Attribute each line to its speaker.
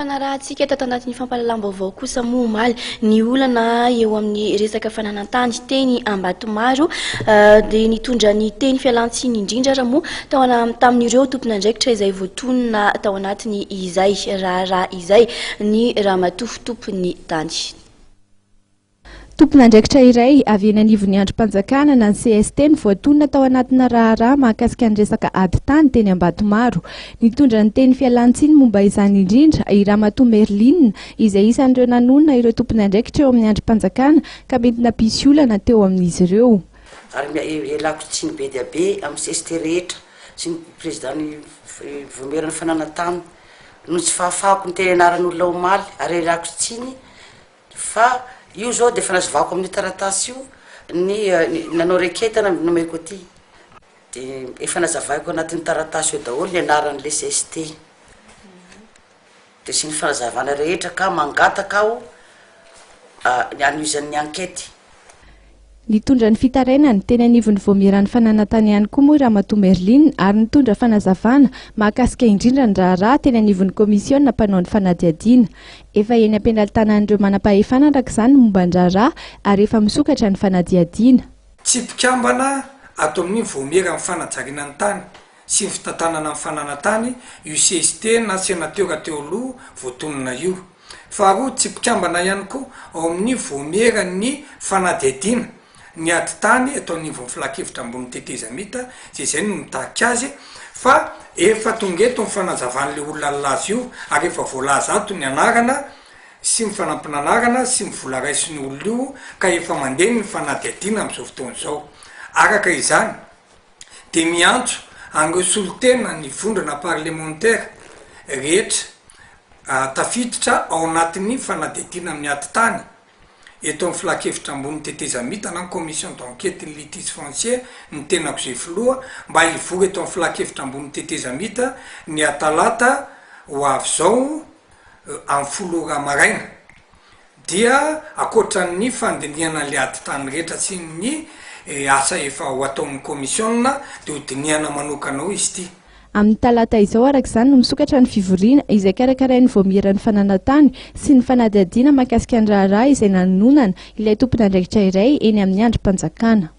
Speaker 1: Fanarahantsika tato anatin'ny fampahalalam-baovao kosa moa omaly ny olana eo amin'ny resaka fananan-tany teny Ambatomaro dia nitondra ny teny fialantsiny indrindra ary moa tao tamin'ireo tompon'andraikitra izay voatonona tao anatiny izay raharaha izay ny ramatoa tompon'ny tany.
Speaker 2: Tompon'andraikitra iray avy eny anivon'ny andrim-panjakana na ny cst no voatonona tao anatina raharaha mahakasika ny resaka ady tany teny Ambatomaro. Nitondra ny teny fialan-tsiny momba izany indrindra i Ramatoa Merline izay isan'ireo nanonona ireo tompon'andraikitra eo amin'ny andrim-panjakana ka mety nampisy olana teo amin'izy ireo.
Speaker 3: Ary ialako tsiny be dia be amin'ny cst rehetra sy ny président-n'ny vaomieran'ny fananantany noho ny tsy fahafahako niteny anaran'olona omaly ary ialako tsiny Fa io zao de efa nazavako amin'io taratasy io ny nanao reketana nomeko aty de efa nazavaiko anatin'ny taratasy io daholo ny anaran'le cst de sy ny fanazavana rehetra ka mangataka aho ny hanohizan'ny enquete.
Speaker 2: Nitondra ny fitarainany teny anivon'ny Vaomieran'ny Fananantany ihany koa moa Ramatoa Merline ary nitondra fanazavana mahakasika indrindra ny raharaha teny anivon'ny Komisiona mpanao ny fanadihadiana. Efa eny am-pelaltanan'ireo manam-pahefana araka izany ny momba ny raharaha ary efa misokatra ny fanadihadiana.
Speaker 4: Tsy mpikambana ato amin'ny Vaomieran'ny Fanajariana ny Tany sy ny Fitantanana ny Fananantany, UCST, na Senatera teo aloha voatonona io. Faharoa, tsy mpikambana ihany koa ao amin'ny Vaomieran'ny fanadihadiana ny ady tany eto anivon'ny Filankevitra ambonin'ny tetezamita, izay izay no mitarika azy, fa efa tonga eto ny fanazavan'ilay olona nilaza io, ary efa voalaza ato ny anarana sy ny fanampin'anarana sy ny vola raisin'io olona io, ka efa mandeha ny fanadihadiana amin'izao fotoana izao. Araka izany, dia miantso an'ireo solontena ny vondrona parlemantera rehetra tafiditra ao anatin'ny fanadihadiana amin'ny ady tany eto amin'ny Filankevitra Ambonin'ny Tetezamita na ny Commission d'enquête ny litige foncier ny tenako izay filoha mba hivory eto amin'ny Filankevitra Ambonin'ny Tetezamita ny talata ho avy izao amin'ny 10 ora maraina. Dia ankoatra ny fandinihana ilay ady tany rehetra sy ny asa efa ho ataon'ny komisiona dia ho dinihana manokana ao izy ity.
Speaker 2: Amin'ny talata izao araka izany no misokatra ny fivoriana izay karakarain'ny Vaomieran'ny fananantany sy ny fanadihadiana mahakasika ny raharaha izay nanononana ilay tompon'andraikitra iray eny amin'ny andrim-panjakana.